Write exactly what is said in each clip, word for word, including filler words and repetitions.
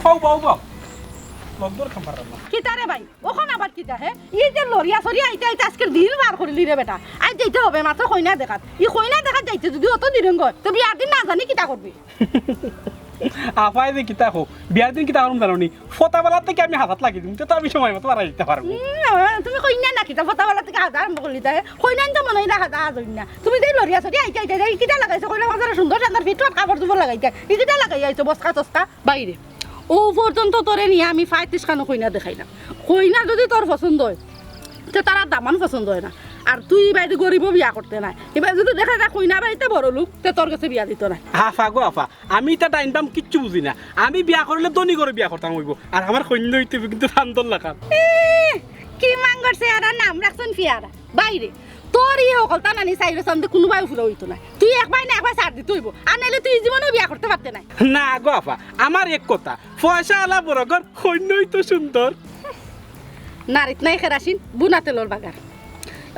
বাউ, বাউ, বাউ। লগ দর খাম পারলাম না। কিতা রে ভাই? অখন আবার কিতা, হে? ই যে লড়িয়া চড়িয়া আইতে আইতে আজকের দিন বার করিলি রে বেটা। আইজ যাইতে হবে মাত্র কইনা দেখাত। ই কইনা দেখাত যাইতে যদি অত দিরং অয়, তে বিয়ার দিন না জানি কিতা করবি? আফায় যে কিতা কও, বিয়ার দিন কিতা করমু জানো নি? ফতাবালা থাকি আমি হাজাত লাগি দিমু, তে তো আমি সময় মতো বাড়াই দিতে পারমু। উম, তুমি কইনা না কিতা, ফতাবালা থাকি হাজা আরম্ভ করলি তাই? কইনা তো মনে অয় হাজা আজ অইন না। তুমি যে লড়িয়া চড়িয়া আইতে আইতে, এই কিতা লাগাইছো? কইলা বাজারে সুন্দর সুন্দর ফিটফাট কাপড় চোপড় লাগাইতে। ই কিতা লাগাই আইছো বস্তা চস্তা? বাইরে। ও পর্যন্ত তোরে নিয়া আমি পঁয়ত্রিশ খানো কইনা দেখাইলাম। কইনা যদি তোর পছন্দ অয়, তে তারার দামান পছন্দ অয় না। আর তুই বাইরে গরিবও বিয়া করতে নায়। এবার যদি দেখা যায় কইনা বাড়িতে বড় লোক, তে তোর গেছে বিয়া দিতো নায়। আফা গো আফা, আমি ইতা ডাইন বাম কিচ্ছু বুঝি না। আমি বিয়া করলে ধনী ঘরো বিয়া করতাম অইবো। আর আমার কইনা অইতে অইবো কিন্তু চান্দর লাখান। এ, কি মাঙ্গর চেহারা, নাম রাখছইন ফিয়ারা। বাইরে, তোর ই হকলতা নানি চাইরো চান্দে কুনুবায় পুরা অইতো নায়। তুই একবায় না একবায় ছাড় দিতে অইবো। আর নাইলে তুই জীবনেও বিয়া করতে পারতে নায়। না গো আফা, আমার এক কথা, পয়সা আলা বড় ঘর, কইনা অইতো সুন্দর। নাড়িত নাই কেরাসিন, বুনা তেলর বাগার।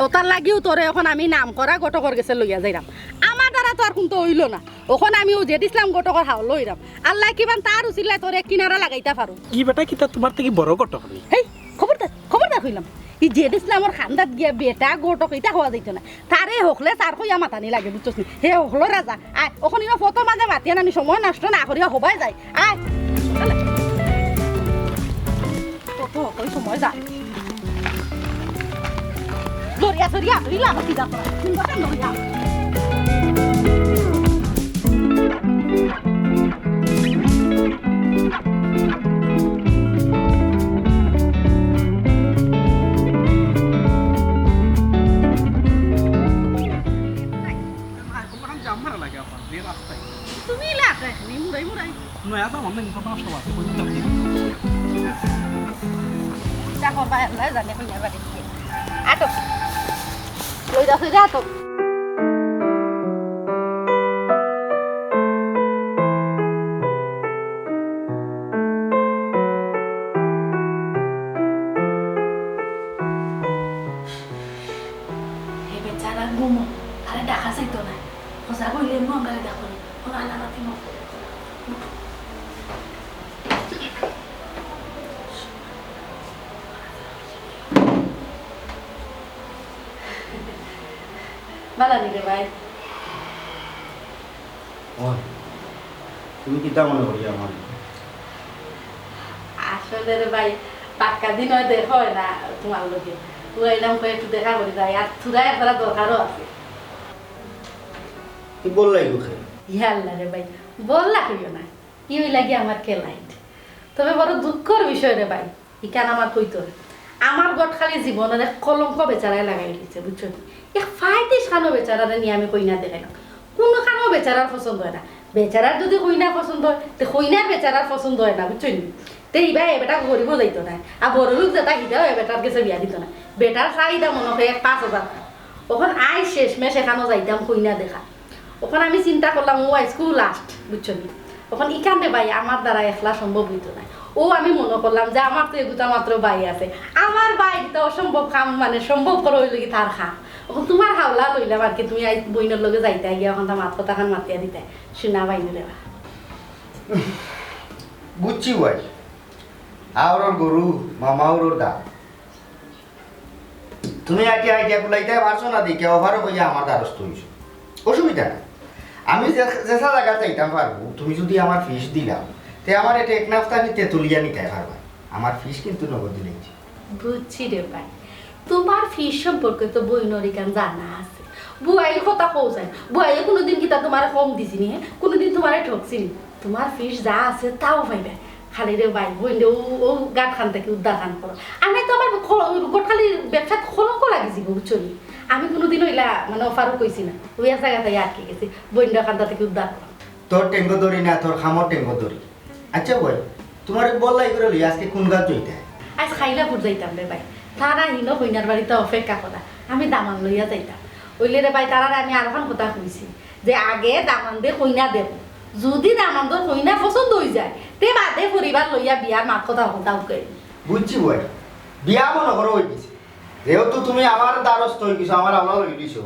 অতার লাগিউ তোরে অখন আমি নাম করা ঘটকর গেছে লইয়া যাইরাম। আমার দ্বারা তো আর কুন্তা অইলো না। অখন আমি অউ জেড ইসলাম ঘটকর হাওলা অইরাম। আল্লায় কিবান তার উছিলায় তোরে কিনারা লাগাইতা পারো। ই বেটা কিতা তুমার থাকি বড় ঘটক নি? হেই, খবরদার, খবরদার কইলাম। ই জেড ইসলামর খান্দাত গিয়া বেটা ঘটক ইতা কওয়া যাইতো না। তারে হকলে তার কইয়া মাতানি লাগে, বুঝছস নি? হে হকলর রাজা। আয়, অখন ইনো ফতর মাঝে মাতিয়া নানি সময় নষ্ট না করিয়া হবায় যায়। আয়। কত কই সময় যায়। দরিয়া সরিয়া আসলে লাগতি যা তোরা। সুন্দর সুন্দর হইয়া। তুমি ইলা আছো এখানে, মুড়াই মুড়াই। নয়া দাম অনেক কথা নষ্ট আছে, কই দিতে হবে? দেখো, ভাই, আল্লাহ জানে কই যাবা দেখি। আটো। লই যাও, লই যাও, আটো। হে বেচারা ঘুমো, তারে ডাকা যাইতো না। খোঁজা কইলে এমন আমরারে দেখো নি। কোনো আলামতি মত। বালা নি রে ভাই। ওই, তুমি কিতা মনে করি আমার? আসলে রে ভাই, পাক্কা দিন অয় দেখা অয় না তোমার লগে। তো আইলাম কই একটু দেখা করি যাই, আর থুড়া একবার দরকারও আছে। কি বললাই গো খাই? ইয়া আল্লাহ রে ভাই, বললা কইও না। ই অইলা গি আমার client। তবে বড় দুঃখর বিষয় রে ভাই, ইখান আমার কইতো না। আমার ঘটকালি জীবনর এক কলঙ্ক বেচারায় লাগাই দিছে, বুঝছো নি? এক পঁয়ত্রিশ খানো বেচারারে নিয়া আমি কইনা দেখাইলাম। কুনুখানো বেচারার পছন্দ অয় না। বেচারার যদি কইনা পছন্দ অয়, তে কইনার বেচারার পছন্দ অয় না, বুঝছো নি? তে ইবা এ বেটা গরিবও যাইতো না। আর বড় লোক যেটা হিটাও এ বেটার গেছে বিয়া দিতো না। বেটার চাহিদা মনে অয় এক পাঁচ হাজার। অখন আইজ শেষমেশ এখানো যাইতাম কইনা দেখা। অখন আমি চিন্তা করলাম, ও আইজকু last, বুঝছো নি? অখন ইখান রে ভাই, আমার দ্বারা একলা সম্ভব অইতো নায়। ও আমি মনে করলাম যে আমার তো এগুতা মাত্র ভাই আছে, আমার ভাই তো অসম্ভব কাম, মানে, সম্ভব করা অইলো গি তার কাম। অখন তোমার হাওলা লইলাম আর কি, তুমি আইজ বইনর লগে যাইতায় গিয়া অখন তা মাত কথা খান মাতিয়া দিতায়, শুনা ভাই রে বা। বুঝছি ভাই, আওরর গরু, মামা আওরর দা। তুমি আইডিয়া আইডিয়া কুলাইতায় পারছো না দেখিয়া অফারও কইয়া আমার দ্বারস্থ অইছো। অসুবিধা নাই। আমি যে, যে জাগাত যাইতাম পারবো, তুমি যদি আমার ফিস দিলাও, তে আমার এটা এক নাফতা আমি তেতুলিয়া নিতায় পারবা। আমার ফিস কিন্তু নগদ দিলেই। বুঝছি রে ভাই, তোমার ফিস সম্পর্কে তো বইনর ইখান জানা আছে। বুয়াইর কথা কও যায়, বুয়াইয়ে কোনোদিন কিতা তোমারে কম দিছি নি, হে? কোনোদিন তোমারে ঠকছি নি? তোমার ফিস যা আছে তাও পাইবে। খালি রে ভাই, বইনরে ও, ও গাঁট খান থাকি উদ্ধার খান করো। আমি তো আমার খ-, ঘটকালির ব্যবসাত কলঙ্ক লাগি যিবো, বুঝছো নি? আমি কোনোদিন অইলা, মানে, অফারও কইছি না। অউ এক জাগাত আটকি গেছি। বইনরে খান্দা থাকি উদ্ধার করো। তোর টেঙ্গো দড়ি না, তোর খামর টেঙ্গো দড়ি। আচ্ছা ভাই, তোমার বললাই করে লই, আইজকে কোন গাছ জইতে? আইজ খাইলাপুর যাইতাম রে ভাই। তারা হিনো কইনার বাড়িত অপেক্ষা করা। আমি দামান লইয়া যাইতাম। অইলে রে ভাই, তারারে আমি আরোখান কথা কইছি। যে আগে দামান্দে কইনা দেব, যদি দামান্দর কইনা পছন্দ অইযায়, তে বাদে পরিবার লইয়া বিয়ার মাত কথা হতা উকে। বুঝছি বই, বিয়া মনো করো অই গেছে। যেহেতু তুমি আমার দ্বারস্থ অই গেছো, আমার আওলা লই দিছো,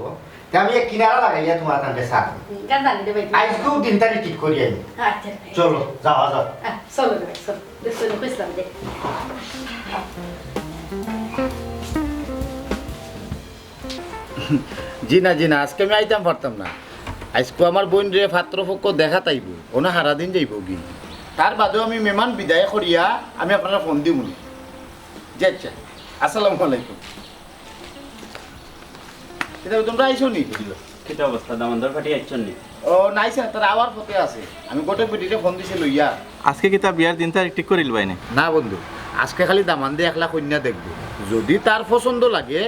তে আমি এক কিনারা লাগাইয়া তুমার তানরে সাথ। গান জানি রে ভাই। আইজকেউ দিন তারিখ ঠিক করি আনি। আচ্ছা রে ভাই। চলো, যাওয়া যাও। আহ, চলো রে ভাই, চলো। দেখছো নি, কইছিলাম যে। জি না, জি না, আজকে আমি আইতাম পারতাম না। আইজকু আমার বইনরে পাত্রপক্ষ দেখাত আইবো, অনে হারাদিন যাইবোগি। তার বাদেও আমি মেহমান বিদায় করিয়া আমি আপনারে ফোন দিমুনে। জি আচ্ছা, আসসালামু আলাইকুম। কিতা তুমরা আইছো নি? কিতা অবস্থা, দামান্দর পার্টি আইছইন নি? ও, নাই স্যার, তারা আওয়ার পথে আছে। আমি ঘটক বেটিরে ফোন দিছি লইয়া। আজকে কিতা বিয়ার দিন তারিখ ঠিক করিল বাইনে? না বন্ধু, আজকে খালি দামান্দে একলা কইন্যা দেখবো। যদি তার পছন্দ লাগে,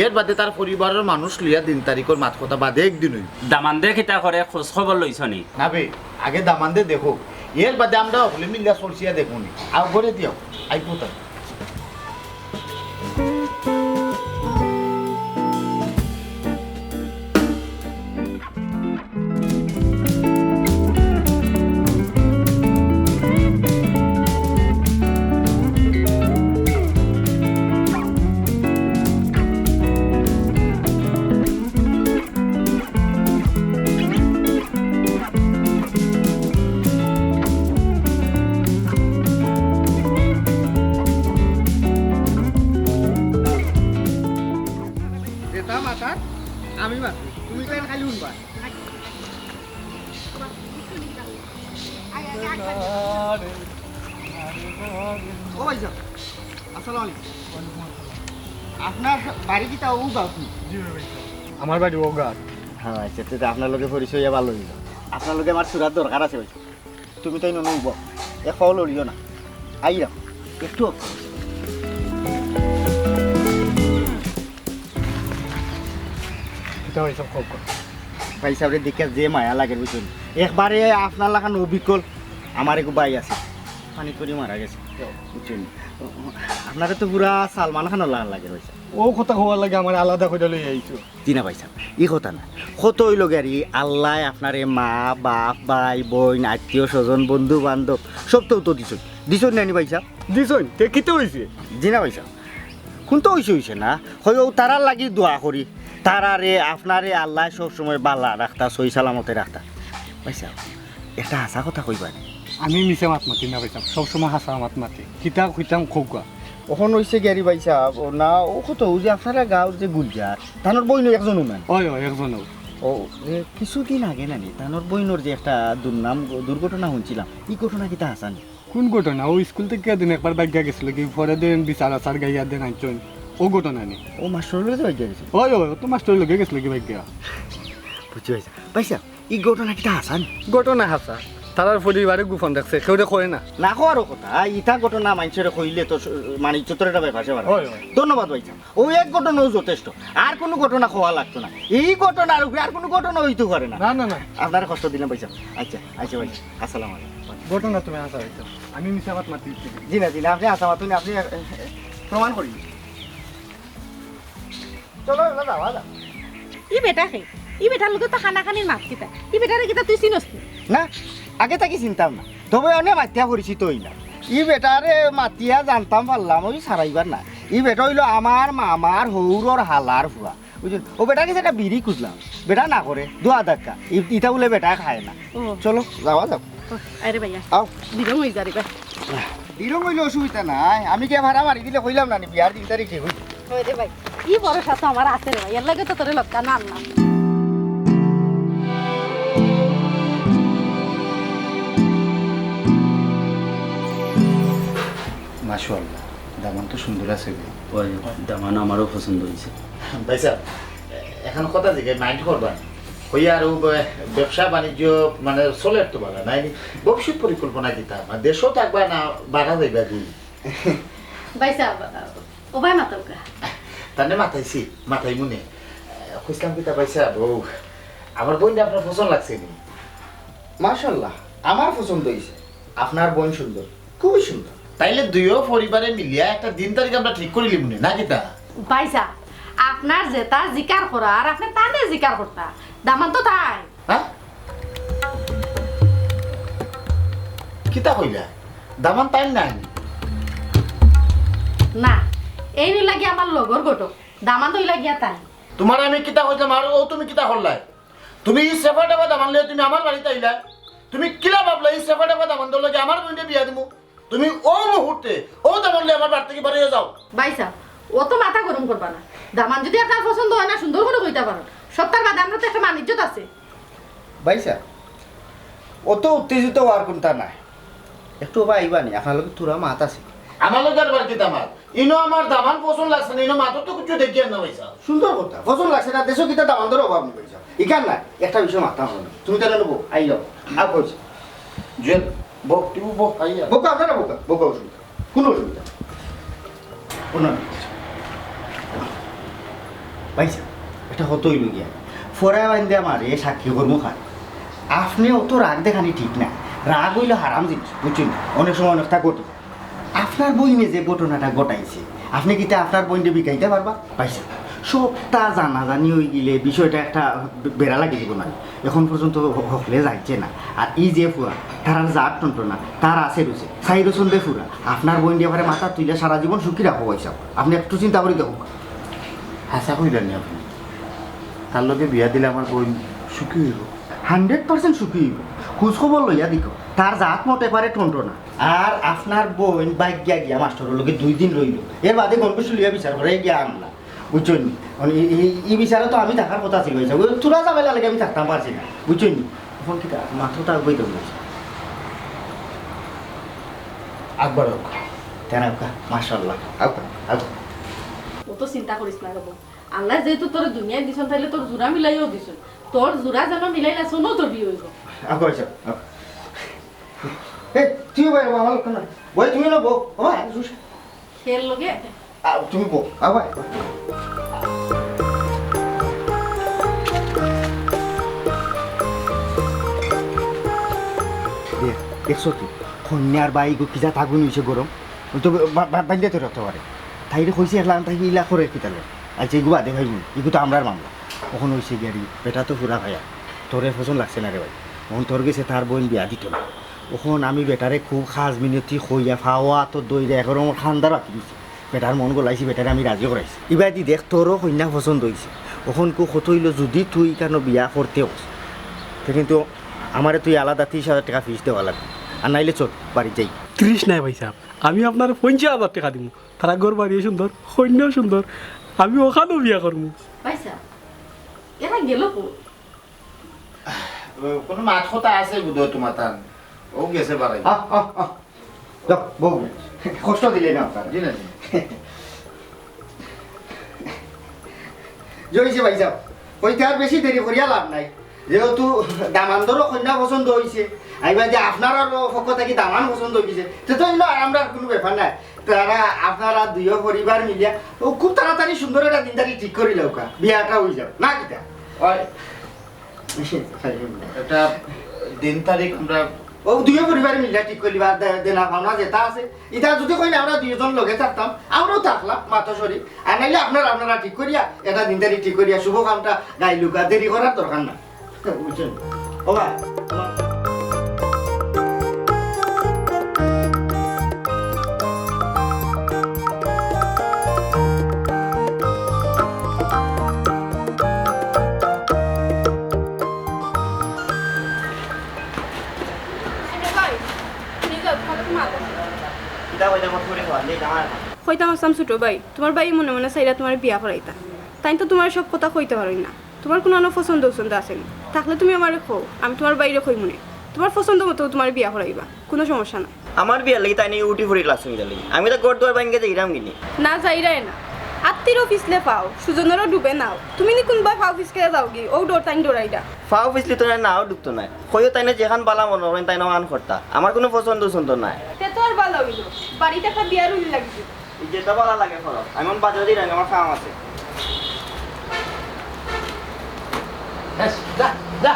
এর বাদে তার পরিবারর মানুষ লইয়া দিন তারিখর মাত কথা বাদে একদিন অইবো। দামান্দে কিতা করে, খোঁজ খবর লইছো নি? না বে, আগে দামান্দে দেখো, এর বাদে আমরা হকলে মিল্লা চলছিয়া দেখমুনে। আও ঘরে দিও, আইবো তাই। যেটা মাতার আমি মাতি, তুমি তাই খালি শুনবা। ও ভাইসাব, আসসালামু আলাইকুম। আপনার বাড়ি কিতা ও গাঁওত নি? জি ভাই, ভাই। আমার বাড়ি ও গাঁওত। হ্যাঁ, আচ্ছা, তে আপনার লগে পরিচয় অইয়া ভালা অইলো। আপনার লগে আমার থুড়া দরকার আছে ভাই। তুমি তাই ননু উবা, এক পাও লড়িও না। আইরাম, একটু অপেক্ষা করো। কিতা ভাইসাব, কও, কও। ভাইসাবরে দেখিয়া যে মায়া লাগে, বুঝছইন? একবারে আপনার লাখান অবিকল আমার এক ভাই আছে, পানিত পড়ি মারা গেছে, বুঝছইন? আপনারে তো পুরা সালমান খানর লাখান লাগে, ভাইসাব। ও কথা কওয়ার লাগি আমারে আলাদা কইরা লই আইছো। জি না ভাইসাব, ই কথা না। কথা অইলো গিয়া রে, আল্লায় আপনারে মা, বাপ, ভাই, বইন, আত্মীয় স্বজন, বন্ধু বান্ধব সবতাউ তো দিছইন। দিছইন না নি ভাইসাব? দিছইন, তে কিতা অইছে? জি না ভাইসাব, কুন্তা অইছে অইছে না। কই অউ তারার লাগি দোয়া করি। তারারে, আপনারে আল্লায় সব সময় ভালা রাখতা, সহি সালামতে রাখতা। ভাইসাব, একটা হাছা কথা কইবা নি? আমি মিছা মাত মাতি না ভাইসাব, সব সময় হাছা মাত মাতি। কিতা কইতাম কউক্কা। অখন অইছে গিয়া রে ভাইসাব, ও না, ও কথা, ও যে আপনারা গাঁওর যে গুলজার, তানর বইন একজনউ না নি? অয়, অয়, একজনউ। ও, এ, কিছুদিন আগে না নি, তানর বইনর যে একটা দুর্নাম, দুর্ঘটনা হুনছিলাম, ই ঘটনা কিতা হাছা নি? কুন ঘটনা? ও স্কুল থাকি এদিন একবার ভাগিয়া গেছিল গি, পরে দেন বিচার আচার গাইয়া দেন আনছইন। ও ঘটনা নি? ও মাস্টরর লগে ভাগিয়া গেছিল? অয়, অয়, ও তো মাস্টরর লগে গেছিল গি ভাগিয়া। বুঝছি ভাইসাব। ভাইসাব, ই ঘটনা কিতা হাছা নি? ঘটনা হাছা। তারার পরিবারে গোপন রাখছে, কেউরে কয় না। না কওয়ারও কথা, ইতা ঘটনা মানষরে কইলে তো স-, মানে ইজ্জতর একটা ব্যাপার স্যাপার। অয়, অয়। ধন্যবাদ ভাইসাব। অউ এক ঘটনাউ যথেষ্ট, আর কুনু ঘটনা কওয়া লাগতো না। ই ঘটনার উপরে আর কুনু ঘটনা অইতো পারে না। না, না, না। আপনারে কষ্ট দিলাম ভাইসাব। আচ্ছা, আচ্ছা ভাইসাব, আসসালামু আলাইকুম। ঘটনা তুমি হাছা অইতো, আমি মিছা মাত মাতি দিছি। জি না, জি না, আপনে হাছা মাতুন, আপনে, এ, এ, প্রমাণ করি। চলো, এবার যাওয়া যাক। ই বেটা কে? ই বেটার লগে তো কানাকানির মাত কিতা? ই বেটারে কিতা তুই চিনস নি? না, আগে থাকি চিনতাম না, তবে অনে মাতিয়া পরিচিত অইলাম। ই বেটারে মাতিয়া জানতাম পারলাম, অউ সারাইবার না। ই বেটা অইলো আমার মামার হউরর হালার ফুয়া, বুঝছইন? অউ বেটার গেছে একটা বিড়ি খুজলাম, বেটা না করে, দোয়া ধাক্কা। ই-, ইতা বুলে বেটায় খায় না। ও। চলো, যাওয়া যাক। ও, আরে ভাইয়া। আও। দিরং অই যা রে ভাই। দিরং অইলে অসুবিধা নাই, আমি গিয়া ভাড়া মারি দিলে কইলাম না নি, বিয়ার দিন তারিখ ঠিক অইছে। অয় রে ভাই, ই ভরসা তো আমার আছে রে ভাই, এর লাগি তো তোরে লটকানো আনলাম। মাশাআল্লাহ, দামান তো সুন্দর আছে গো। অয়, দামান আমারও পছন্দ অইছে। ভাইসাব, এখন কথা জিগাই, mind করবা না। অইয়া আর ও ব-, ব্যবসা বাণিজ্য মানে চলের তো ভালা, নায় নি? ভবিষ্যৎ পরিকল্পনা কিতা? মানে দেশো থাকবা না বারা যাইবা গি? ভাইসাব, ও ভাই মাতউক্কা। তানে মাতাইছি, মাতাইমুনে। কইছিলাম কিতা ভাইসাব, ও আমার বইনরে আপনার পছন্দ লাগছে নি? মাশাআল্লাহ, আমার পছন্দ অইছে। আপনার বইন সুন্দর, খুবই সুন্দর। তাইলে দুইও পরিবারে মিলিয়া একটা দিন তারিখ আমরা ঠিক করিলিমুনে, না কিতা? ভাইসাব, আপনার যেটা জিকার করার, আপনে তানে জিকার করতা। দামান তো তাইন। হ্যাঁ? কিতা কইলা? দামান তাইন নায় নি? না, এইন অইলা গিয়া আমার লগর ঘটক। দামান তো অইলা গিয়া তাইন। তুমারে আমি কিতা কইলাম আর অউ তুমি কিতা করলায়? তুমি ই সেফা টেফা দামান লইয়া তুমি আমার বাড়িত আইলায়? তুমি কিলা ভাবলায় ই সেফা টেফা দামান্দর লগে আমার বইনরে বিয়া দিমু? তুমি অউ মুহূর্তে অউ দামান লইয়া আমার বাড়ি থাকি বারইয়া যাও। ভাইসাব, অত মাথা গরম করবা না। দামান যুদি আপনার পছন্দ অয় না, সুন্দর করি কইতা পারইন। সবতার বাদে আমরার তো একটা মান ইজ্জত আছে। ভাইসাব, অত উত্তেজিত অওয়ার কুনতা নাই। একটু অবায় আইবা নি, আপনার লগে থুড়া মাত আছে। আমার লগে আবার কিতা মাত? ইনো আমার দামান পছন্দ লাগছে না, ইনো মাতর তো কিচ্ছু দেখিয়ার না ভাইসাব। সুন্দর কথা, পছন্দ লাগছে না, দেশো কিতা দামান্দর অভাব নি ভাইসাব। ইখান না, একটা বিষয় মাততাম। তুমি তাইলে বও, আইলাও। আর কইছি। জুয়েল, বও, তুই বও, আইয়া। বউক্কা, আপনারা বউক্কা, বউক্কা, অসুবিধা। কুনু অসুবিধা নাই। কুনু অসুবিধা নাই। ভাইসাব, একটা কথা অইলো গিয়া, ফড়া বাইন্দা মারে সাক্ষী করমু কার? আপনে অত রাগ দেখানি ঠিক না। রাগ অইলো হারাম জিনিস, বুঝছইন নি? অনেক সময় অনেকটা ঘটে। আপনার বইনে যে ঘটনাটা ঘটাইছে, আপনে কিতা আপনার বইনরে বিকাইতা পারবা? ভাইসাব, সবতা জানাজানি অইগেলে বিষয়টা একটা বে-, বেড়া লাগি যিবো না। অখন পর্যন্ত হ-, হকলে জানছে না। আর ই যে ফুয়া, তারার জাত টনটনা, তার আছে রুচে, সাইরো সন্দে ফুরা, আপনার বইনরে এবারে মাথাত তুলিয়া সারা জীবন সুখী রাখো ভাইসাব। আপনে একটু চিন্তা করি দেখউক্কা। হাছা কইরা নি আপনে? তার লগে বিয়া দিলে আমার বইন সুখী অইবো? Hundred percent সুখী অইবো। খোঁজ খবর লইয়া দেখো, তার জাত মতে পারে টনটনা। আর আপনার বইন ভাগিয়া গিয়া মাস্টরর লগে দুই দিন রইলো, এর বাদে গণগোষ্ঠী লইয়া বিচার করাইয়া গিয়া আনলা, বুঝছইন নি? মানে ই, ই, ই বিচারো তো আমি থাকার কথা আছিল, ভাইসাব। অউ থুড়া ঝামেলা লাগি আমি থাকতাম পারছি না, বুঝছইন নি? অখন কিতা মাততা আগুয়াই দেও। আকবার অউক। তেনা আউক্কা, মাশাআল্লাহ। আউক্কা, আউক্কা। অত চিন্তা করিস না রে বউ। আল্লায় যেহেতু তোরে দুনিয়াত দিছইন, তাইলে তোর জুড়া মিলাইয়াউ দিছইন। তোর জুড়া যেন মিলাইলা, সোনো তোর বিয়া অইবো। আউক্কা, ভাইসাব, আউক্কা। এই, তুইও বও, বাবা, ভালো করে। বও, তুমি না বও, বাবা, জুস। খেল লগে। আও, তুমি বও, আও, ভাই। দেখ, দেখছো তো, কইন্যার ভাইগু কি জাত আগুন অইছে গরম। অউ তো বা-, বা-, বাইন্দা তো রাখতে পারে। তাইরে কইছি একলা, তাই ইলা করে কিতার লাগি? আইচ্ছা, ইগু বাদে ভাই, ইগু তো আমরার মামলা। অখন অইছে গিয়া রে, বেটা তো ফুরা ফায়ার। তোরে পছন্দ লাগছে না রে ভাই। অখন তোর গেছে তার বইন বিয়া দিতো না। অখন আমি বেটারে খুব খাজ মিনতি কইয়া পাও আতো ধইরা একরকম খান্দা রাখি দিছি। বেটার মন গলাইছি, বেটারে আমি রাজি করাইছি। ইবাদি দেখ, তোরও কইন্যা পছন্দ অইছে। অখন কু কথা অইলো, যুদি তুই কেনে বিয়া করতে অস, তে কিন্তু আমারে তুই আলাদা ত্রিশ হাজার টেকা ফিস দেওয়া লাগবো, আর নাইলে চল বাড়িত যাই। ত্রিশ নায় ভাইসাব, আমি আপনারে পঞ্চাশ হাজার টেকা দিমু। তারা ঘর বাড়িও সুন্দর, কইন্যাও সুন্দর, আমি অখানউ বিয়া করমু। ভাইসাব, এরা গেল কই? কুনু মাত কথা আছে বুধহয় তুমার তান। অউ গেছে বাড়ি। আহ, আহ, আহ। যাও, বও। কষ্ট দিলে না আপনারা। জি না, জি না। জি অইছে ভাইসাব। কইতে আর বেশি দেরি করিয়া লাভ নাই। যেহেতু দামান্দরও কইন্যা পছন্দ অইছে, আইবা যে আপনারারও পক্ষ থাকি দামান পছন্দ অইছে, তে তো অইলো আর আমরার কুনু ব্যাপার নায়। তারা আপনারা দুইও পরিবার মিলিয়া অউ খুব তাড়াতাড়ি সুন্দর একটা দিন তারিখ ঠিক করি লউক্কা, বিয়াটা অই যাউক, না কিতা? অয়। একটা দিন তারিখ আমরা অউ দুইও পরিবার মিলিয়া ঠিক করিবা, দে-, দেনা পাওনা যেটা আছে, ইটা যুদি কইন আমরা দুইজন লগে থাকতাম, আমরাও থাকলাম, মাতো শরিক। আর নাইলে আপনারা, আপনারা ঠিক করিয়া, একটা দিন তারিখ ঠিক করিয়া শুভ কামটা গাইলউক্কা, দেরি করার দরকার না। বুঝছইন? ও ভাই, কিতা কইতাম, আমার ফুড়ি খাওয়ান, দেই, জামাই খাওয়ান। কইতাম আছলাম ছোট ভাই, তুমার ভাইয়ে মনে মনে চাইরা তুমারে বিয়া করাইতা। তাইন তো তুমারে সব কথা কইতা পারইন না। তুমার কুনু অনো পছন্দ উছন্দ আছে নি? থাকলে তুমি আমারে কও, আমি তুমার ভাইরে কইমুনে। তুমার পছন্দ মতো তুমারে বিয়া করাইবা, কুনু সমস্যা নাই। আমার বিয়ার লাগি তাইন উঠি পড়ি লাগছইন কিতার লাগি? আমি তো ঘর দুয়ার ভাঙ্গিয়া যাইরাম গিনি। না যাইরায় না। আত্তিরও পিছলে পাও, সুজনেরও ডুবে নাও। তুমি নি কুনবায় পাও পিছলে যাওগি, অউ ডর তাইন ডরাইরা। পাও পিছলে তো নায়, নাও ডুবতো নায়। কইও তাইনে যেখান বালা মনো করইন তাইন অখান করতা। আমার কুনু পছন্দ উছন্দ নাই। তে তো আর বালা অইলো, বাড়িত একটা বিয়ার উইল লাগি। এই যেটা বালা লাগে করো। আমি অখন বাজারো যাইরাম, আমার কাম আছে। বেশ, যা, যা।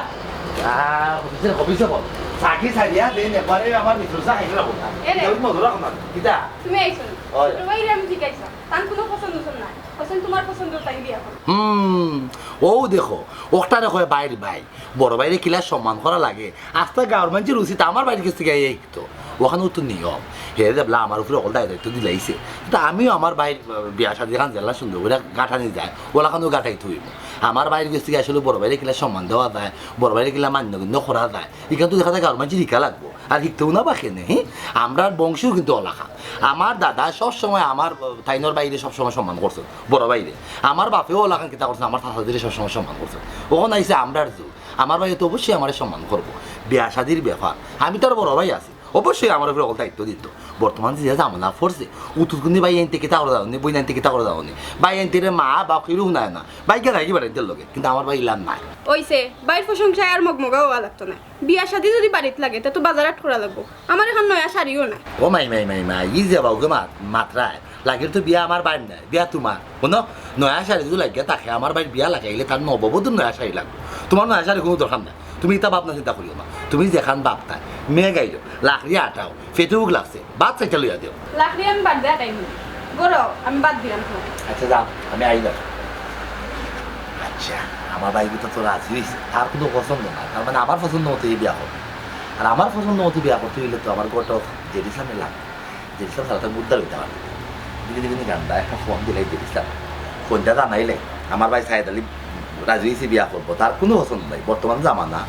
আহ, অফিসে, অফিসে বল। চাকরি ছাড়িয়া দেন একবারে আমার মিত্র চা খাইতে যাবো। এ রে। এটা মজা রাখো না। কিতা? তুমি আইছো নি? অয়। ছোট ভাইরে আমি জিকাইছলাম। তান কুনু পছন্দ উছন্দ নাই। কইছইন তুমার পছন্দ তাইন বিয়া করো। হুম, অউ দেখো, অকটারে কয় ভাইর ভাই। বড় ভাইরে কিলা সম্মান করা লাগে। আস্তা গাঁওর মানষর উচিত আমার ভাইর গেছ থাকি আইয়া শিখতো। অখানও তো নিয়ম। হে যেবলা আমার উপরে অকল দায় দায়িত্ব দিলাইছে, তে আমিও আমার ভাইর, আহ, বিয়া শাদি খান যেলা সুন্দর করি গাঁঠানি যায়, অলাখানও গাঁঠাইতে অইবো। আমার ভাইর গেছ থাকি আসলে বড় ভাইরে কিলা সম্মান দেওয়া যায়, বড় ভাইরে কিলা মান্য গণ্য করা যায়, ইখান তো দেখা যায় গাঁওর মানষে হিকা লাগবো। আর হিকতেও না বা কেনে, হি? আমরার বংশও কিন্তু অলাখান। আমার দাদা সবসময় আমার, আহ, তাইনর ভাইরে সবসময় সম্মান করছে, বড় ভাইরে। আমার বাপেও অলাখান কিতা করছে, আমার চাচাজিরে সবসময় সম্মান করছে। অখন আইছে আমরার যুগ, আমার ভাইয়ে তো অবশ্যই আমারে সম্মান করবো। বিয়া শাদির ব্যাপার, আমি তো আর বড় ভাই আছি, অবশ্যই আমার উপরে অকল দায়িত্ব দিত। বর্তমান যে জামানা পড়ছে, উতুতকুনি ভাইয়াইন্তে কিতা করে দেওনি, বইনাইন্তে কিতা করে দেওনি, ভাইয়াইন্তরে মা বাপ কেউ হুনায় না, ভাইগা থাকি বেটাইন্তর লগে, কিন্তু আমার ভাই ইলান নাই। অইছে, ভাইর প্রশংসায় আর মগমগা অওয়া লাগতো নায়। বিয়া শাদি যুদি বাড়িত লাগে, তে তো বাজার হাট করা লাগবো। আমার অখন নয়া শাড়িও নাই। ও মাই, মাই, মাই, মাই, ই যে বাউকে মাত-, মাতরায়, লাগের তো বিয়া আমার ভাইর নায়, বিয়া তুমার। হুনো, নয়া শাড়ি যুদি লাগিয়া থাকে, আমার ভাইর বিয়া লাগাইলে তার নববধূর নয়া শাড়ি লাগবো। তুমার নয়া শাড়ি কুনু দরকার নাই। তুমি ইতা ভাবনা চিন্তা করিও না। তুমি যেখান ভাবতায়, মেঘ আইলো, লাকড়ি আটাও, পেটে ভুক লাগছে, ভাত চাইটা লইয়া দেও। লাকড়ি আমি বাদ দিয়া খাইমু। গরো, আমি বাদ দিলাম তো। আচ্ছা, যাও, আমি আইলাম। আচ্ছা, আমার ভাইগুতা তো রাজি অইছে, তার কুনু পছন্দ না, তার মানে আমার পছন্দ মতো ই বিয়া করবো। আর আমার পছন্দ মতো বিয়া করতে অইলে তো আমার ঘটক জেডি সামনে লাগবো। জেডি সামনে তারা তো বুদ্ধা অইতে পারবে। দিকে দিকে গান্ডা একটা ফোন দিলে জেডি সামনে। ফোনটা জানাইলে আমার ভাই সাইদ আলী রাজি অইছে বিয়া করবো, তার কুনু পছন্দ নাই। বর্তমান জামানা,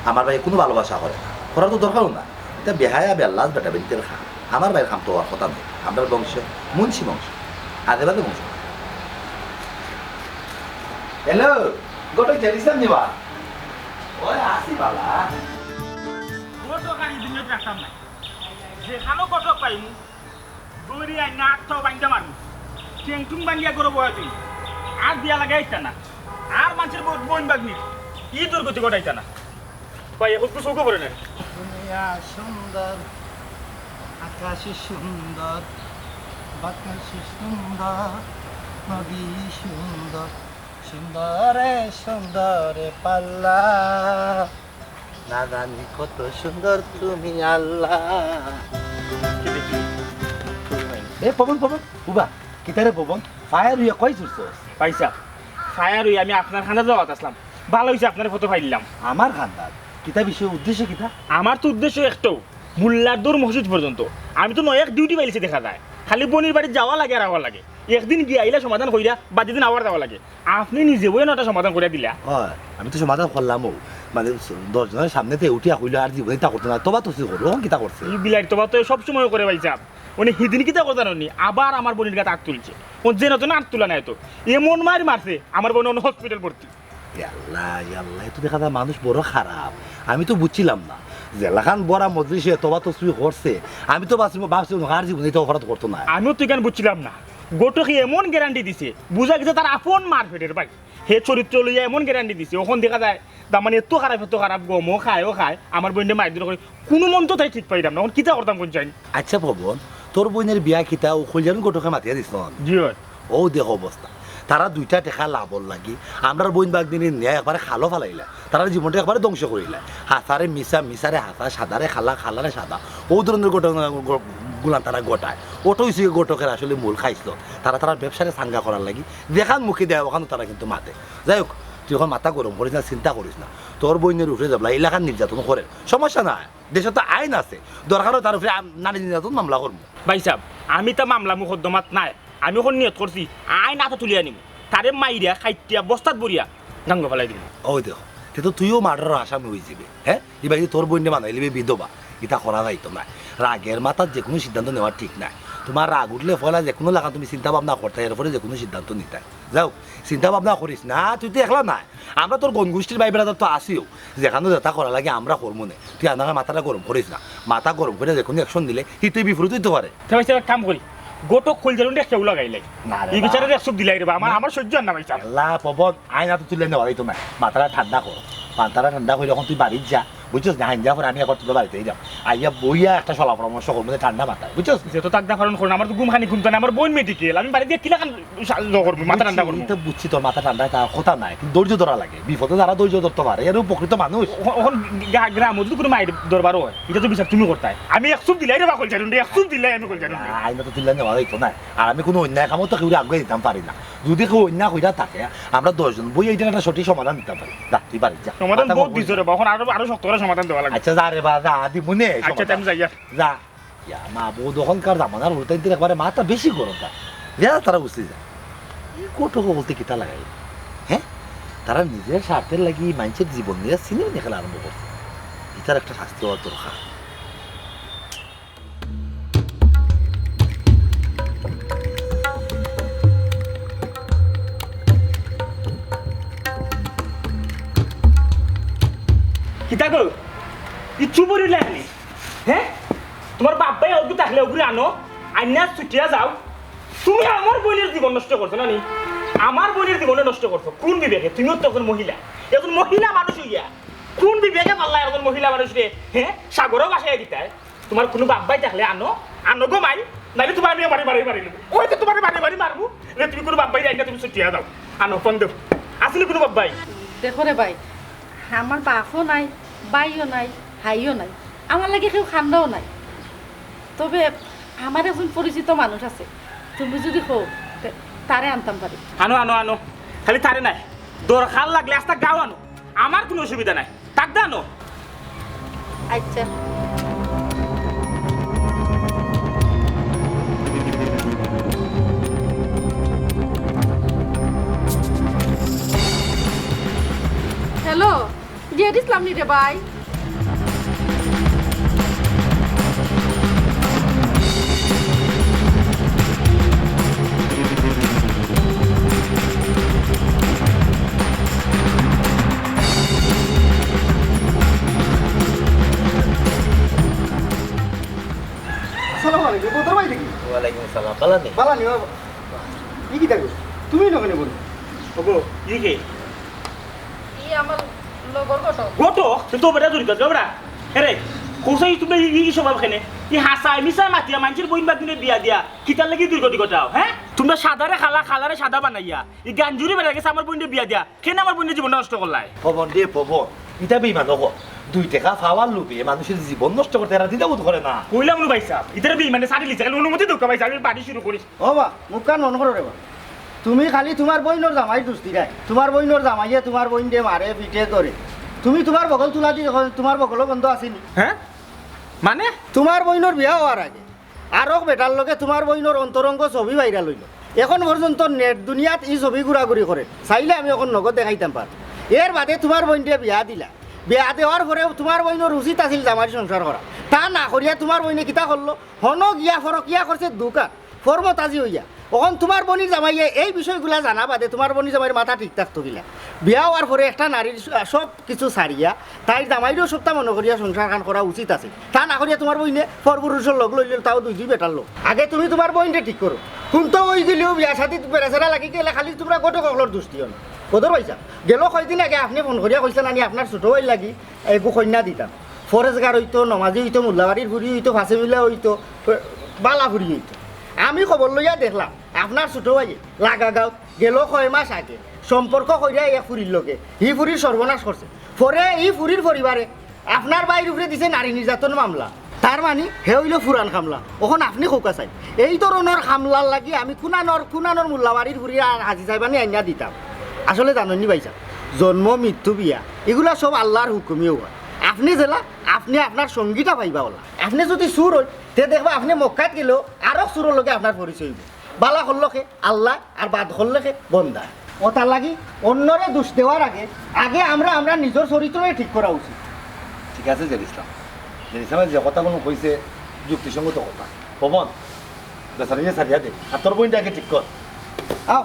আমার ভাই কুনু ভালোবাসা করে না, করার তো দরকারও না। ইটা বেহায়া বেল্লাস বেটা বেটিন্তর কাম। আমার ভাইর কাম তো অওয়ার কথা নায়। আমরার বংশ মুন্সি বংশ, আজে বাজে বংশ। হ্যালো, ঘটক জেডি সামনে বা? ওই আছি বালা। ঘটক আর ই দুনিয়াত রাখতাম না। যেখানো ঘটক পাইমু, দৌড়ি আইনা আত্মাও বাইন্দা মারমু। টেংটুং বান্ধিয়া গরো বয়া তুই। আর বিয়া লাগাইতা না। আর মানষর বউ-, বইন বাগনির ই দুর্গতি ঘটাইতা না। ভাই, এখন তো চোখে পড়ে না। দুনিয়া সুন্দর, আকাশ সুন্দর, বাতাস সুন্দর, নদী সুন্দর, সুন্দরে সুন্দরে পাল্লা। না জানি কত সুন্দর তুমি আল্লাহ। এ পবন, পবন, উবা, কিতারে পবন? ফায়ার অইয়া কই ছুটছস? ভাইসাব, ফায়ার অইয়া আমি আপনার খান্দাত যাওয়াত আছলাম। ভালা অইছে আপনারে ফটো পাইলাম। আমার খান্দাত? কিতা বিষয়, উদ্দেশ্য কিতা? আমার তো উদ্দেশ্য একটাউ, মোল্লার দৌড় মসজিদ পর্যন্ত। আমি তো নয়া এক ডিউটি পাইলিছি দেখা যায়। খালি বইনর বাড়িত যাওয়া লাগে আর আওয়া লাগে। একদিন গিয়া আইলা সমাধান কইরা, বাদে দিন আবার যাওয়া লাগে। আপনে নিজে বইয়া নটা সমাধান করিয়া দিলা। অয়, আমি তো সমাধান করলামউ। মানে, দশ জনর সামনেতে উঠিয়া কইলো, "আর জীবনে ইতা করতো না, তওবা তসবি করো।" অখন কিতা করছে? ই বিলাইর তওবা তো সব সময় করে ভাইসাব। অনে হিদিন কিতা করতা জানোনি? আবার আমার বইনর গাত আত তুলছে। অউ যেন তেন আত তুলা নায় তো। এমন মাইর মারছে, আমার বইন অনো হসপিটাল ভর্তি। ইয়াল্লা, ইয়াল্লা, এ তো দেখা যায় মানুষ বড় খারাপ। আমি তো বুঝছিলাম না। যেলাখান বড়া মজলিসে তওবা তসবি করছে, আমি তো ভাবছি, ভাবছি, আর জীবনে ইতা অপরাধ করতো না। আমিও তো ইখান বুঝছিলাম না। ঘটকে এমন গ্যারান্টি দিছে, বুঝা গেছে তার আপন মার পেটর ভাই। হে চরিত্র লইয়া এমন গ্যারান্টি দিছে, অখন দেখা যায়, তার মানে এত খারাপ, এত খারাপ, গমও খায়, ও খায়, আমার বইনরে মাইর ধর করে, কুনু মন্ত্র তাই ঠিক পাইলাম না, অখন কিতা করতাম কুন চাইন? আচ্ছা পবন, তোর বইনর বিয়া কিতা অউ কল্যাণ ঘটকে মাতিয়া দিছইন? জি অয়। অউ দেখো অবস্থা, তারা দুইটা টেকা লাভর লাগি আমরার বইন বাগনিরে নিয়া একবারে খালো ফালাইলা, তারার জীবনটা একবারে ধ্বংস করিলা। হাছারে মিছা, মিছারে হাছা, সাদারে কালা, কালারে সাদা, অউ ধরনর ঘটনা গ-, গুলান তারা ঘটায়। অটা অইছে ঘটকর আসলে মূল খাইছলত। তারা তারার ব্যবসারে চাঙ্গা করার লাগি যেখান মুখে দেয় অখানো তারা কিন্তু মাতে। যাই হোক, তুই অখন মাথা গরম করিস না, চিন্তা করিস না। তোর বইনর উপরে যেবলা ইলাখান নির্যাতন করের, সমস্যা নাই। দেশো তো আইন আছে, দরকার অয় তার উপরে আম-, নারী নির্যাতন মামলা করমু। ভাইসাব, আমি তা মামলা মুকদ্দমাত নাই, আমি অখন নিয়ত করছি আইন আতো তুলিয়া নিমু, তারে মাইরা কাইটিয়া বস্তাত ভরিয়া গাঙ্গো ফালাই দিমু। অউ দেখো, তে তো তুইও মার্ডারর আসামি অইযিবে, হে? ইবায় তোর বইনরে বানাইলিবে বিধবা, ইতা করা যাইতো নায়। রাগর মাথাত যেকুনু সিদ্ধান্ত নেওয়া ঠিক নায়। তুমার রাগ উঠলে পয়লা যেকুনু লাখান তুমি চিন্তা ভাবনা করতায়, এরপরে যেকুনু সিদ্ধান্ত নিতায়। যাউক, চিন্তা ভাবনা করিস না, তুই তো একলা নায়। আমরা তোর গণ গোষ্ঠীর ভাই বেরাদার তো আছিউ, যেখানো যেতা করা লাগে আমরা করমুনে। তুই আনারা মাথাটা গরম করিস না, মাথা গরম করিয়া যেকুনু action নিলে হিতে বিপরীত অইতো পারে। তে ভাইসাব, এক কাম করি, ঘটক কইলজারুন্ডে কেউ লাগাইলাই। না রে ই বা। বিচারে এক চুপ দিলাই রে বা, আমার, না। আমার সহ্য অর না ভাইসাব। আল্লাহ, পবন, আইন আতো তুলিয়া নেওয়া যাইতো নায়। মাথাটা ঠান্ডা কর, মাথাটা ঠান্ডা করি অখন তুই বাড়িত যা, বুঝছস নি? হাইঞ্জা পরে আমি একবার তোর বাড়িত যাইরাম, আইয়া বইয়া একটা সলা পরামর্শ করমু নে ঠান্ডা মাথায়, বুঝছস নি? যেতো তাকদা পারইন করইন, আমার তো ঘুম খানি ঘুমতো নায়, আমার বইন মেডিকেল, আমি বাড়িত গিয়া কিলাখান সা-, ইয়ে করমু, মাথা ঠান্ডা করমু। বুঝছি, ইতা বুঝছি, তোর মাথা ঠান্ডা, তা কথা নায়, কিন্তু ধৈর্য ধরা লাগে, বিপদে যারা ধৈর্য ধরতো পারে, এরাউ প্রকৃত মানুষ। অ-, অখন গা-, গ্রামো যুদি কুনু মাইর দরবার অয়, ইটা তো বিচার তুমি করতায়। আমি এক চুপ দিলাই রে বা কইলজারুন্ডে, এক চুপ দিলাই আমি কইলজারুন্ডে। আইন তো তুলিয়া নেওয়া যাইতো নায়। আর আমি কুনু অন্যায় কামো তো কেউরে আগুয়াই দিতাম পারি না। যুদি কেউ অন্যায় কইরা থাকে, আমরা দশ জন বইয়া ইটার একটা সঠিক সমাধান দিতাম পারি। যা, তুই বাড়িত যা। সমাধান মাথা বহুত গরম করিস দিছো না। রে বা, অখন আরো, আরো শক্ত করি সমাধান দেওয়া লাগবো। আচ্ছা, যা রে বা, যা, দিমুনে আচ্ছা, সমাধান। আমি যাই আর। যা। ইয়া, মা বউ দখলকার জামানার উল্টাইতে একবারে মাথা বেশি গরম তার। যা তারা বুঝতে যায়। এই কটুক বলতে কিতা লাগাই? হ্যাঁ? তারা নিজের স্বার্থের লাগি মানুষের জীবন নিয়ে সিনেমা খেলা আরম্ভ করছে। এটার একটা শাস্তি হওয়ার দরকার। কিতা গো? কিচ্ছু বলি লাগলি? হ্যাঁ? তোমার বাপ ভাই অগু থাকলে অগুরে আনো, আইনা ছুটিয়া যাও। তুমি আমার বইনের জীবন নষ্ট করছো না নি? আমার বইনের জীবন নষ্ট করছো। কোন বিবেকে? তুমিও তো একজন মহিলা। একজন মহিলা মানুষ হইয়া কোন বিবেকে পারলা একজন মহিলা মানুষরে, হ্যাঁ, সাগরও ভাসাইয়া দিতায়? তোমার কোনো বাপ ভাই থাকলে আনো, আনো গো মাই, নাইলে তোমার আমি বাড়ি বাড়ি মারি নেবো। ওই তো তোমার বাড়ি বাড়ি মারবো। রে, তুমি কোনো বাপ ভাই আইনা তুমি ছুটিয়া দাও। আনো, ফোন দেও। আসলে কোনো বাপ ভাই? দেখো রে ভাই, আমার বাপও নাই, ভাইও নাই, হাইও নাই, আমার লাগি কেউ কান্দাও নাই। তবে আমার একজন পরিচিত মানুষ আছে, তুমি যদি কও, তে তারে আনতাম পারি। আনো, আনো, আনো, খালি তারে নাই, দরকার লাগলে আস্তা গাঁও আনো, আমার কোনো অসুবিধা নাই। তাক দে আনো। আচ্ছা। হ্যালো, দিয়ে দিসলাম নি রে ভাই। আসসালামু আলাইকুম, বদর ভাই নাকি? ওয়ালাইকুম আসসালাম, ভালা নি? ভালা নি, বাবা। ই কিতা গো? তুমি নগনে বলো। ওগো, ই কে? ই আমার লগর ঘটক। ঘটক? তো বেটা জড়িত আছে, বেটা। এরে, কোথায় তুমি ই, ই সব কেনে? ই হাসায়, মিছায় মাতিয়া, মানষের বইন বাগিনে বিয়া দিয়া, কিতার লাগি দুর্গতি ঘটাও, হ্যাঁ? তোমরা সাদারে কালা, কালারে সাদা বানাইয়া, ই গাঞ্জুরি বেড়া গেছে আমার বইনরে বিয়া দিয়া, কেনে আমার বইনের জীবনটা নষ্ট করলায়? পবন রে, পবন, ইটা বেইমান অকল। দুই টেকা পাওয়ার লোভে মানুষের জীবন নষ্ট করতে এরা দ্বিধাবোধ করে না। কইলাম নু ভাই সাহেব, ইতারে বেইমানে ছাড়ি লিছে, খালি অনুমতি দরকার ভাই সাহেব, আমি বাড়ি শুরু করি। ও বা, মুখ কান বন্ধ করো রে বা। তুমি খালি তোমার বইনর জামাই দুস্তি গায়। তোমার বইনর জামাইয়ে তোমার বইনরে মারে, পিটে, ধরে। তুমি তোমার বগল তুলা দি দেখো, তোমার বগলও বন্ধ আছেনি। হ্যাঁ? মানে? তোমার বইনর বিয়া হওয়ার আগে আরক বেটার লগে তোমার বইনর অন্তরঙ্গ ছবি viral অইলো। এখন পর্যন্ত নেট দুনিয়াত ই ছবি ঘুরাঘুরি করে। চাইলে আমি এখন নগদ দেখাইতাম পার। এর বাদে তোমার বইনরে বিয়া দিলা। বিয়া দেওয়ার পরে তোমার বইনর উচিত আছিল জামাইর সংসার করা। তা না করিয়া তোমার বইনে কিতা করলো? হনো গিয়া ফরকিয়া করছে দোকান। ফরমতাজি অইয়া। অখন তোমার বইনর জামাইয়ে এই বিষয়গুলা জানা বাদে তোমার বইনর জামাইর মাথা ঠিক থাকতো কিলা? বিয়া হওয়ার পরে একটা নারীর স-, সব কিছু ছাড়িয়া তাইর জামাইরেও সবটা মনো করিয়া সংসার খান করা উচিত আছে। তা না করিয়া তোমার বইনে পরপুরুষর লগ লইল, তাও দুই দুই বেটার লগ। আগে তুমি তোমার বইনরে ঠিক করো। কুন্তা অইগেলেও বিয়া শাদিত বেড়াছেড়া লাগি গেলে খালি তোমরা ঘটক অকলর দুষ দিও না। বদর ভাইসাব, গেল কয়দিন আগে আপনে ফোন করিয়া কইছলা নানি আপনার ছোট ভাইর লাগি এগু কইন্যা দিতাম। ফরেজগার অইতো, নমাজি অইতো, মোল্লাবাড়ির ফুরি অইতো, ফাঁসেমিলা অইতো, বালা ফুরি অইতো। আমি খবর লইয়া দেখলাম, আপনার ছোট ভাইয়ে লাগা গাঁওত গেল কয় মাস আগে সম্পর্ক করিয়া এক ফুরির লগে, হি ফুরির সর্বনাশ করছে। পরে ই ফুরির পরিবারে আপনার ভাইর উপরে দিছে নারী নির্যাতন মামলা। তার মানে হে অইলো পুরান কামলা। অখন আপনে কউক্কা চাই, এই ধরনর কামলার লাগি আমি কুনানর, কুনানর মোল্লাবাড়ির ফুরি আর হাজি সাহেবানি আইনা দিতাম? আসলে জানইননি ভাইসাব, জন্ম, মৃত্যু, বিয়া, ইগুলা সব আল্লার হুকুমেউ অয়। আপনে যেলা, আপনে আপনার সঙ্গীটা পাইবা অলা। আপনে যুদি চুর অইন, তে দেখবা আপনে মক্কাত গেলেও আরক চুরর লগে আপনার পরিচয় অইবো। বালা করলো কে? আল্লায়। আর বাদ করলো কে? বন্দায়। অতার লাগি অন্যরে দুষ দেওয়ার আগে, আগে আমরা, আমরা নিজর চরিত্ররে ঠিক করা উচিত। ঠিক আছে জেড ইসলাম, জেড ইসলামে যে কথাগুলো কইছে যুক্তিসঙ্গত কথা। পবন, বেচারিরে ছাড়িয়া দে, আর তোর বইনটা আগে ঠিক কর। আও।